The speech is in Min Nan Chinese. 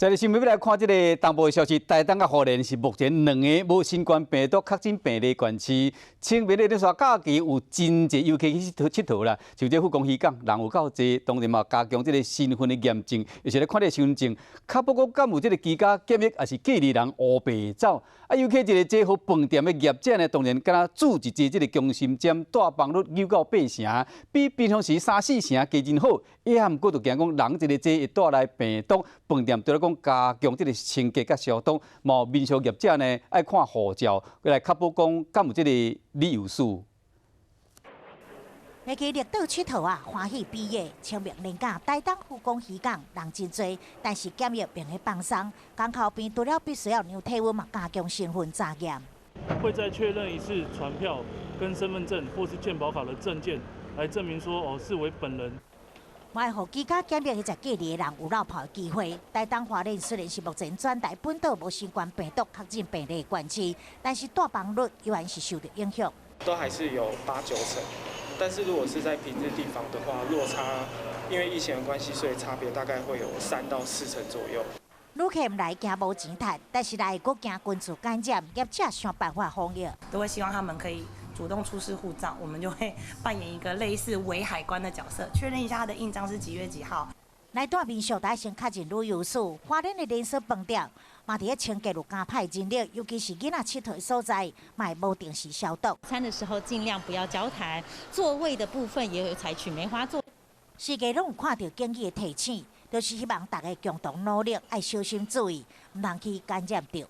這個新聞欲來看這個東部的消息，台東佮花蓮是目前兩个無新冠病毒確診病例縣市。清明的連續假期有真濟遊客去𨑨迌啦，像這富岡漁港人有夠濟，當然嘛加強這個身份的驗證，尤其咧看這個身份證，確保講敢有這個居家檢疫，抑是隔離人烏白走。啊，遊客一个這號飯店的業者呢，當然敢若煮一支這個強心針，帶房率有到八成，比平常時三四成加真好。也毋過就驚講人一个濟會帶來病毒，飯店除了講加強這个清潔佮消毒，嘛民宿業者呢愛看護照，來確保講敢有這个理由書。會記綠島𨑨迌啊，歡喜畢業，清明連假，台東富岡漁港人真濟，但是檢疫並未放鬆。港口邊除了必須要量體溫嘛，加強身份查驗。會再確認一次船票跟身份證或是健保卡的證件，來證明說哦是為本人。嘛會予居家檢疫彼隻隔離的人有落跑的機會。台東花蓮雖然是目前全台本島無新冠病毒確診病例的縣市，但是帶房率依然是受著影響。都還是有八九成，但是如果是在平日訂房的話，落差因為疫情的關係，所以差別大概會有3到4成左右。旅客毋來驚無錢趁，但是來閣驚群聚感染，業者想辦法防疫。都會希望他們可以主動出示護照，我們就會扮演一個類似偽海關的角色，確認一下他的印章是幾月幾號。來住民宿，得先確認旅遊史。花蓮的連鎖飯店嘛，佇咧清潔有加派人力，尤其是囡仔𨑨迌的所在，嘛會無定時消毒。餐的時候盡量不要交談，座位的部分也有採取梅花座。四界攏有看著警語的提醒，就是希望大家共同努力，愛小心注意，毋通去感染著。